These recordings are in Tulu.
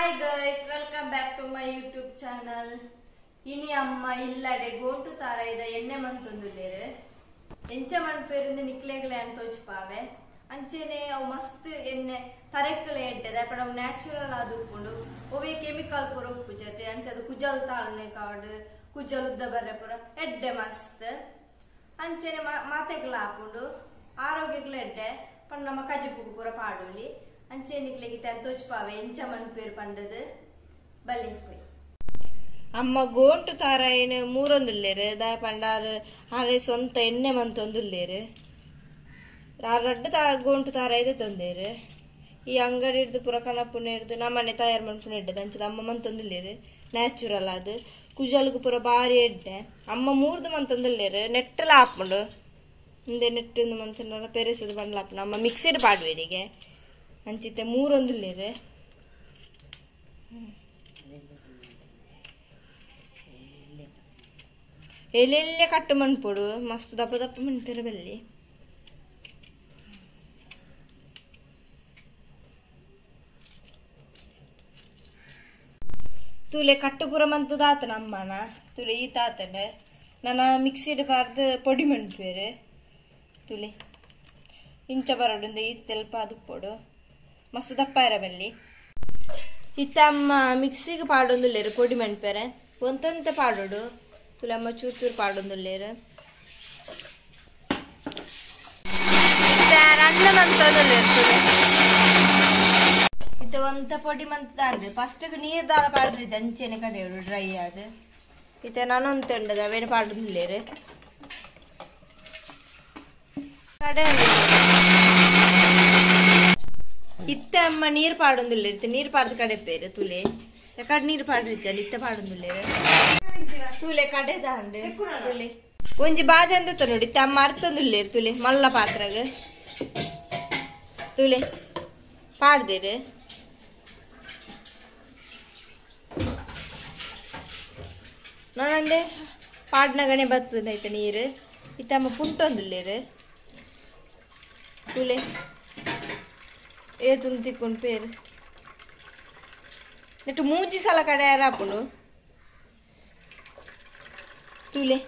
Hi guys, welcome back to my YouTube channel. ಇನಿ ಅಮ್ಮ ಇಲ್ಲಡೆ ಗೋಂಟು ತಾರಾಯಿದ ಎಣ್ಣೆ ಮಂತೊಂದುಲ್ಲೆರ್ ಎಂಚ ಮನ್ಪೆರಿಂದ್ ನಿಕ್ಲೆಗ್ಲ ಯಾನ್ ತೋಜ್ಪಾವೆ. ಅಂಚೆನೆ ಅವು ಮಸ್ತ್ ಎಣ್ಣೆ ತರೆಕ್ಕುಲ ಎಡ್ಡೆದ ಪಂಡ ಅವು ನ್ಯಾಚುರಲ್ ಆದ್ ಉಪ್ಪುಂಡು, ಒವ್ವೆ ಕೆಮಿಕಲ್ ಪೂರ ಉಪ್ಪುಜತೆ. ಅಂಚ ಅದು ಕುಜಲ್ ತಾಳ್ನೆ ಕಾಡ್ ಕುಜಲ್ ಉದ್ದ ಬರ್ರೆ ಪೂರ ಎಡ್ಡೆ ಮಸ್ತ್. ಅಂಚೆನೆ ಮಾತೆಗ್ಲ ಆಪುಂಡು, ಆರೋಗ್ಯಗ್ಲ ಎಡ್ಡೆ ಪಂಡ ನಮ್ಮ ಕಜಿಪುಗು ಪೂರ ಪಾಡೊಲಿ. ಅಂಚೆ ನಿಕ್ಲೆಗ್ ಇತ್ತೆ ತೋಜ್ಪಾವೆ ಎಂಚ ಮನ್ಪೆರ್ ಪಂಡದ್ ಬಲೆ ಪೋಯಿ. ಅಮ್ಮ ಗೋಂಟು ತಾರಾಯಿನ ಮೂರೊಂದುಲ್ಲೆರ್ ದಾಯೆ ಪಂಡ ಆರೆ ಸ್ವಂತ ಎಣ್ಣೆ ಮಂತೊಂದುಲ್ಲೆರ್. ರಡ್ಡ್ ಗೋಂಟು ತಾರಾಯಿದ ತೊಂದೆರ್. ಈ ಅಂಗಡಿ ಹಿಡ್ದು ಪೂರ ಕನಪುನ ಹಿಡ್ದು ನಮ್ಮನೆ ತಯಾರು ಮನ್ಪುನ ಎಡ್ಡೆದ. ಅಂಚದ ಅಮ್ಮ ಮಂತೊಂದುಲ್ಲೆರ್ ನ್ಯಾಚುರಲ್ ಆದ್ ಕುಜಲ್ಗ್ ಪೂರ ಬಾರಿ ಎಡ್ಡೆ. ಅಮ್ಮ ಮೂರ್ದು ಮಂತೊಂದುಲ್ಲೆರ್ ನೆಟ್ಟಲ ಆಪುಂಡು. ಇಂದೆ ನೆಟ್ಟು ಮಂತಂಡ ಪೆರೆಸದ್ ಬಂಡ್ಲ ಆಪುಂಡು. ಅಮ್ಮ ಮಿಕ್ಸಿಡ್ ಪಾಡುವೆರಿಗೆ ಅಂಚಿತ್ತೆ ಮೂರೊಂದುಲ್ಲೆರ್. ಎಲ್ಲೆಲ್ಲೆ ಕಟ್ಟು ಮನ್ಪೊಡು ಮಸ್ತ್ ದಪ್ಪ ದಪ್ಪ ಮನ್ಪೆರೆ ಬಲ್ಲಿ. ತೂಲೆ ಕಟ್ಟು ಪೂರ ಮಂತು ದಾತನ ಅಮ್ಮನ ತೂಲೆ ಈ ತಾತಂಡೆ ನನ್ನ ಮಿಕ್ಸಿಡ್ ಪಾಡ್ದು ಪೊಡಿ ಮನ್ಪುವೆರ್. ತೂಲೆ ಇಂಚ ಬರೊಡು ಈ ತೆಲ್ಪ ಅದು ಮಸ್ತ್ ದಪ್ಪ ಇರ ಬಲ್ಲಿ. ಇತ್ತ ಅಮ್ಮ ಮಿಕ್ಸಿಗೆ ಪಾಡೊಂದುಲ್ಲೆರ್ ಪೊಡಿ ಮನ್ಪೆರೆ ಒಂತಂತೆ ಪಾಡೊಡು. ತುಲೆ ಅಮ್ಮ ಚೂರು ಚೂರು ಪಾಡೊಂದುಲ್ಲೆರ್. ಇತ್ತೆ ರಣ್ಣ ಮಂತೊಂದುಲ್ಲೆರ್ ತುಲೆ. ಇತ್ತೆ ಒಂತ ಪೊಡಿ ಮಂತದಾಂಡ್ ಫಸ್ಟ್ ನೀರ್ ದಾಲ ಪಾಡ್ರಿ ಅಂಚೆನೆ ಕಡೆಯೋಡು ಡ್ರೈ ಆದ್. ಇತ್ತೆ ನಾನೊಂತೆ ಉಂಡದ ಅವೇನು ಪಾಡೊಂದುಲ್ಲೆರ್. ಕಡೆ ಇತ್ತೆ ಅಮ್ಮ ನೀರ್ ಪಾಡೊಂದುಲ್ಲೆರ್. ಇತ್ತೆ ನೀರ್ ಪಾಡ್ದು ಕಡೆಪೇರು ತುಲೆ ಕಡೆ ನೀರ್ ಪಾಡ್ರಿಜ್ಜಲ್ಲ ಇತ್ತೆ ಪಾಡೊಂದುಲ್ಲೆರ್. ತುಲೆ ಕಡೆದಾಂಡ್ ತುಲೆ ಒಂಜಿ ಬಾಜಂದ ನೋಡಿ ಇತ್ತೆ ಅಮ್ಮ ಅರ್ತೊಂದುಲ್ಲೆರ್ ತುಲೆ ಮಲ್ಲ ಪಾತ್ರಗ್ ತುಲೆ ಪಾಡ್ದೇರು. ನಾನಂದೆ ಪಾಡ್ನಗನೆ ಬರ್ತದೆ ಐತೆ ನೀರು. ಇತ್ತೆ ಅಮ್ಮ ಪುಂಟೊಂದುಲ್ಲೆರ್ ತುಲೆ ಏತುಂದು ತಿಕ್ಕೊಂಡು ಪೇರು ನೆಟ್ಟು ಮೂಜಿ ಸಲ ಕಡೆ ಆಪುಂಡು ತುಲೆ.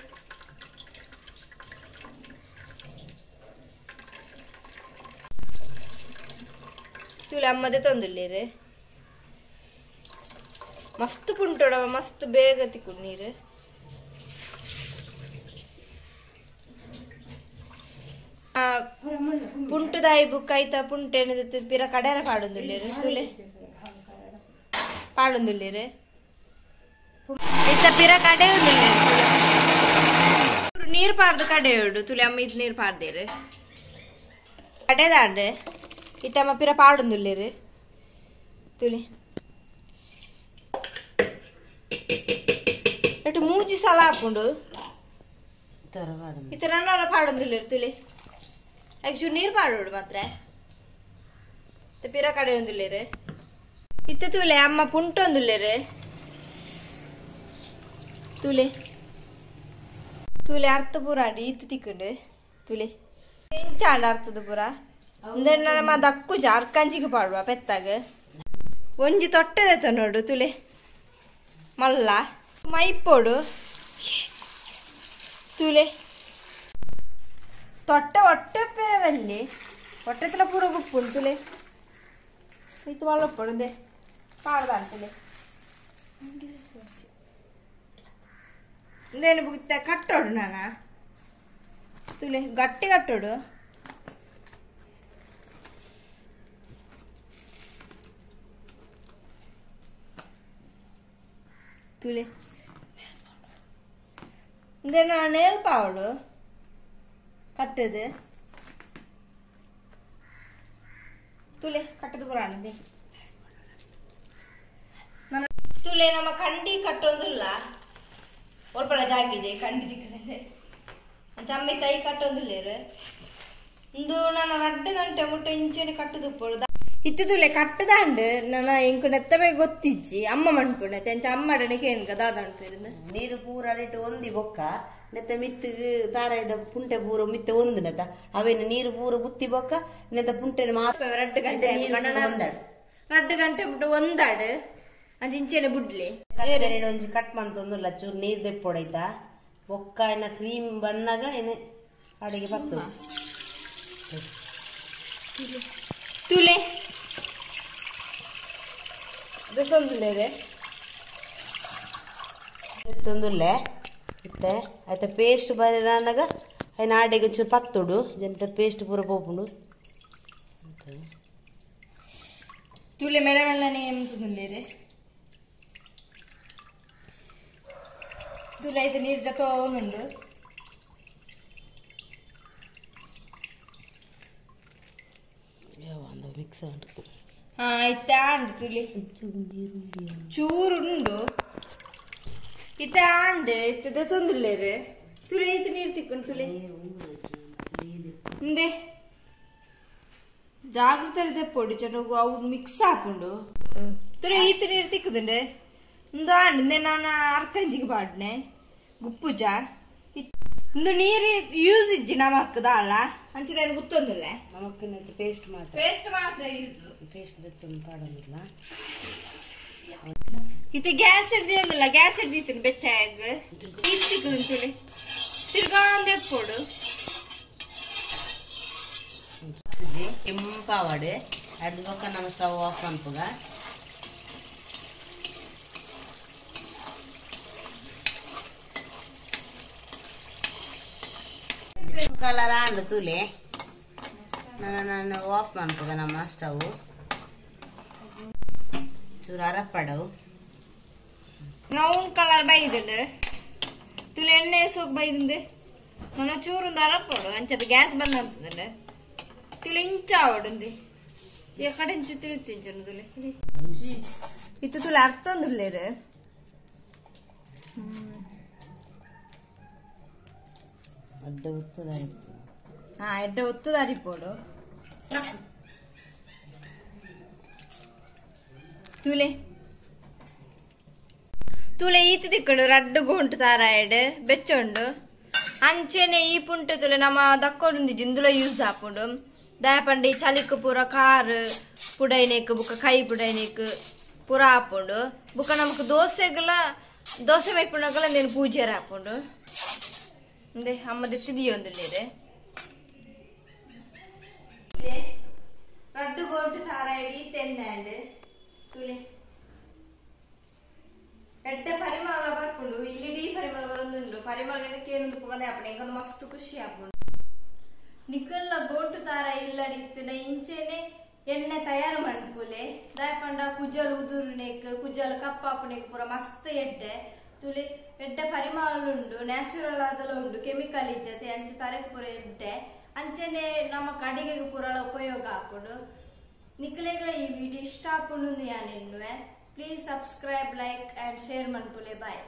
ತುಲೆ ಅಮ್ಮದೆ ತೊಂದುಲ್ಲೆರ್ ಮಸ್ತ್ ಪುಂಟೋಡ ಮಸ್ತ್ ಬೇಗ ತಿಕ್ಕೊಂಡು ನೀರು. ಪುಂಟುದಾಯಿ ಬುಕ್ ಐತ ಪುಂಟೆನ ಪಿರ ಕಡೆರ ಪಾಡೊಂದುಲ್ಲೆರ್ ತುಲೆ ಪಾಡೊಂದುಲ್ಲೆರ್. ಇತ್ತ ಪಿರ ಕಡೆ ನೀರ್ ಪಾಡ್ದು ಕಡೆಯೋಡು ತುಲೆ ಅಮ್ಮ ಇತ್ ನೀರ್ ಪಾಡ್ದೇರು ಕಡೆದಾಂಡ್. ಇತ್ತ ಅಮ್ಮ ಪಿರ ಪಾಡೊಂದುಲ್ಲೆರ್ ತುಲೆ. ಎಟ್ಟು ಮೂಜಿ ಸಲ ಆಪುಂಡು. ಇತ್ತ ನನ್ನವರ ಪಾಡೊಂದುಲ್ಲೆರ್ ತುಲೆ. ಆಕ್ಚುಲಿ ನೀರ್ ಪಾಡೋಡು ಮಾತ್ರ ಪಿರ ಕಡೆ ಒಂದುಲ್ಲೆರ್. ಇತ್ತೆ ತುಲೆ ಅಮ್ಮ ಪುಂಟೊಂದುಲ್ಲೆರ್ ತುಲೆ. ತುಲೆ ಅರ್ಥ ಪೂರ ಅಂಡಿ ಇತ್ತು ತಿಕ್ಕುಂಡು ತುಲೆ ಎಂಚಾಂಡ ಅರ್ಥದ ಪೂರ ಅಂದ್ರೆ ನಮ್ಮ ದಕ್ಕುಜ ಅರ್ಕಂಜಿಗೆ ಪಾಡುವ ಪೆತ್ತಾಗ. ಒಂಜಿ ತೊಟ್ಟೆದ ನೋಡು ತುಲೆ ಮಲ್ಲ ಮೈಪೋಡು ತುಲೆ. ತೊಟ್ಟೆ ಒಟ್ಟೆ ಪೇರವಲ್ಲಿ ಹೊಟ್ಟೆ ಪೂರ ಉಪ್ಪುಂಡು ತುಲೆ. ಇತ್ತು ಮಲ್ಲಪ್ಪುಂಡೆ ಪಾಡ್ದಾಂಡ್ ತುಲೆ. ಇಂದೇನು ಬುಗಿತ್ತ ಕಟ್ಟೋಡು ನಾನ ತುಲೆ ಗಟ್ಟಿ ಕಟ್ಟೋಡು. ತುಲೆ ಇಂದೇನು ನೇಲ್ಪಾವಡು ಕಟ್ಟದು ತುಲೆ ಕಟ್ಟದು ಪುರಾಣದೆ. ತುಲೆ ನಮ್ಮ ಕಂಡಿ ಕಟ್ಟೊಂದಿಲ್ಲ ಒಲ್ಪಳ ಜಾಗಿದೆ ಕಂಡಿ ತಿಕ್ಕದಲ್ಲಿ ಅಮ್ಮಿ ತೈ ಕಟ್ಟೊಂದುಲ್ಲೆರ್. ಇಂದು ನಾನು 2 ಗಂಟೆ ಮುಟ್ಟ ಇಂಚೆನೆ ಕಟ್ಟುದು ಉಪ್ಪೊಡು. ಇತ್ತು ತುಲೆ ಕಟ್ಟದಾಂಡ್ ನನ್ನ ಎಂಕು ನೆತ್ತಬೇ ಗೊತ್ತಿಜ್ಜಿ ಅಮ್ಮ ಮನ್ಪುಂಡು ಅಂಚ ಅಮ್ಮಡನೆ ಕೇಣ್ಗ ದಾದ ಅನ್ಪೇರಿಂದು. ನೀರು ಪೂರ ಅಡಿಟ್ಟು ಒಂದಿ ಬೊಕ್ಕ ನೆತ್ತ ಮಿತ್ತಿಗ್ ತಾರಾಯಿದ ಪುಂಟೆ ಪೂರ ಮಿತ್ತೆ ಒಂದು ನೆತ್ತ ಅವೇನು ನೀರು ಪೂರ ಗುತ್ತಿ ಬೊಕ್ಕ ನೆತ್ತ ಪುಂಟೆ ಮಾತ್ರ 2 ಗಂಟೆ ನೀರು ಒಂದಾಡು 2 ಗಂಟೆ ಮುಟ್ಟ ಒಂದಾಡು. ಅಂಚ ಇಂಚೆನೆ ಬುಡ್ಲೆ ಕತ್ತರಿಡ್ ಒಂಜಿ ಕಟ್ ಮಂತೊಂದುಲ್ಲ ಚೂರು ನೀರು ದೆಪ್ಪೊಡೈತಾ ಬೊಕ್ಕ ಇನ್ನ ಕ್ರೀಮ್ ಬಣ್ಣಗ ಇನ್ನು ಅಡಿಗೆ ಬತ್ತು ತುಲೆ ದೆತ್ತೊಂದುಲ್ಲೇರೆ ತೊಂದುಲ್ಲೆ ಇತ್ತೆ ಆಯ್ತ ಪೇಸ್ಟ್ ಬರೀನಾಗ ಐನ ಆಡೆಗೆ ಒಂಚೂರು ಪತ್ತೊಡು ಜನತೆ ಪೇಸ್ಟ್ ಪೂರ ಪೋಪುಂಡು ತುಲೆ ಮೆಲ್ಲ ಮೆಲ್ಲನೆ ಎಂತುಂದುಲ್ಲೇರೆ ತುಲೆ ಐತೆ ನೀರು ಜತೋಂದುಂಡು ಮಿಕ್ಸ್ ಉಂಟು ಹಾ ಇತ್ತೆ ಆಂಡು ತುಲೆ ಚೂರುಂಡು ಇತ್ತೆ ಆಂಡು ಇತ್ತೆ ದೆತ್ತೊಂದುಲ್ಲೇರೆ ತುಲೆ ಐತೆ ನೀರು ತಿಕ್ಕೊಂಡು ತುಲೆ ಇಂದೆ ಜಾಗೃತ ದೆಪ್ಪೊಡು ಚೆನ್ನಗು ಅವು ಮಿಕ್ಸ್ ಆಪುಂಡು ತುಲೆ ಈತ ನೀರು ತಿಕ್ಕುದುಂಡೆ ಇಂದು ಆಂಡು ಇಂದೆ ನಾನು ಅರ್ಕಂಜಿಗೆ ಪಾಡ್ನೆ ಗುಪ್ಪುಜ ಇಂದು ನೀರು ಯೂಸ್ ಇಜ್ಜಿ ನಮಕ್ಕದ ಅಲ್ಲ ಅಂಚಿದ ಗುತ್ತೊಂದಿಲ್ಲ ನಮಕ್ ಪೇಸ್ಟ್ ಮಾತ್ರ ಪೇಸ್ಟ್ ಮಾತ್ರ ಯೂಸ್ ಪೇಸ್ಟ್ ದೆತ್ತೊಂದು ಪಾಡೊಂದಿಲ್ಲ ಇತ್ತೆ ಗ್ಯಾಸ್ ಹಿಡ್ದಿಲ್ಲ ಗ್ಯಾಸ್ ಹಿಡ್ದಿತ್ತು ಬೆಚ್ಚಾಗ ತಿಕ್ಕುದು ತುಲೆ ತಿರ್ಗಾ ಎಪ್ಪೊಡು ಕೆಂಪಾವಡೆ ಅಡ್ದು ಬೊಕ್ಕ ನಮ್ಮ ಸ್ಟವ್ ಆಫ್ ಮನ್ಪುಗ ಕಲರ್ ಆಂಡು ತುಲೆ ನಾನು ಆಫ್ ಮನ್ಪುಗ ನಮ್ಮ ಸ್ಟವ್ ಚೂರು ಅರಪಡವು ಬ್ರೌನ್ ಕಲರ್ ಬೈದುಂಡು ತುಲೆ ಎಣ್ಣೆ ಸೋಕ್ ಬೈದುಂಡು ನನ್ನ ಚೂರುಂದು ಅರಪೊಡು ಅಂಚದ ಗ್ಯಾಸ್ ಬಂದ್ ಅಂತದಂಡು ತುಲೆ ಇಂಚ ಆವಡುಂದು ಈ ಕಡೆ ಇಂಚ ತಿರುತ್ತಿಂಚು ತುಲೆ ಇತ್ತು ತುಲೆ ಅರ್ಥೊಂದುಲ್ಲೇರು ಅಡ್ಡ ಉತ್ತದ ಹಾ ಎಡ್ಡೆ ಒತ್ತದ ಅರಿಪೋಡು ತುಲೆ ತುಲೆ ಈತ ದಿಕ್ಕಡು ರಡ್ಡು ಗೋಂಟು ತಾರಾಯಡ್ ಬೆಚ್ಚೊಂಡು ಅಂಚೆನೆ ಈ ಪುಂಟೆ ತುಲೆ ನಮ್ಮ ದಕ್ಕೊಡುಂದು ಜಿಂದುಲ ಯೂಸ್ ಆಪುಂಡು ದಾಯಪಂಡ ಈ ಚಲಿಕ್ ಪೂರ ಕಾರ್ ಪುಡೈನೇಕ್ ಬುಕ್ಕ ಕೈ ಪುಡೈನೇಕ್ ಪೂರ ಆಪುಂಡು ಬುಕ್ಕ ನಮಕ್ ದೋಸೆಗಳ ದೋಸೆ ಮೈಪುಂಡಗಲ నేను ಪೂಜೆರ ಆಪುಂಡು ಇಂದೆ ಅಮ್ಮ ದೆತ್ತಿದಿಯೊಂದುಲ್ಲೇರೆ ರಡ್ಡು ಗೋಂಟು ತಾರಾಯಡ್ ಈ ತೆನ್ನಾಂಡ್ ತುಲೆ ಎಡ್ಡೆ ಪರಿಮಳ ಬರ್ಪುಂಡು ಇಲ್ಲಿ ಪರಿಮಳ ಬರೊಂದುಂಡು ಪರಿಮಳ ಕೇನೊಂದು ಪೋಂದೆ ಆಪುಂಡು ಎಂಕೊಂದು ಮಸ್ತ್ ಖುಷಿ ಆಪುಂಡು ನಿಕಲ್ನ ಗೋಟು ತಾರ ಇಲ್ಲಡಿತ್ತಿನ ಇಂಚೆನೆ ಎಣ್ಣೆ ತಯಾರು ಮನ್ಪುಲೆ ದಾಯಪಂಡ ಕುಜಲ್ ಉದುರುನೆಕ್ ಕುಜಲ್ ಕಪ್ಪಾಪುನೆಕ್ ಪೂರ ಮಸ್ತ್ ಎಡ್ಡೆ ತುಲೆ ಎಡ್ಡೆ ಪರಿಮಳ ಉಂಡು ನ್ಯಾಚುರಲ್ ಆದಲ ಉಂಡು ಕೆಮಿಕಲ್ ಇಜ್ಜತೆ ಅಂಚೆ ತರಕ್ ಪೂರ ಎಡ್ಡೆ ಅಂಚೆನೆ ನಮ್ಮ ಕಡಿಗೆಗೆ ಪೂರಲ ಉಪಯೋಗ ಆಪುಂಡು ನಿಕಲೆಗಳ ಈ ವಿಡಿಯೋ ಇಷ್ಟ ಆಪುಂಡು ಯಾನೆನ್ನುವೆ. Please subscribe, like and share ಮನ್ಪುಲೆ. Bye.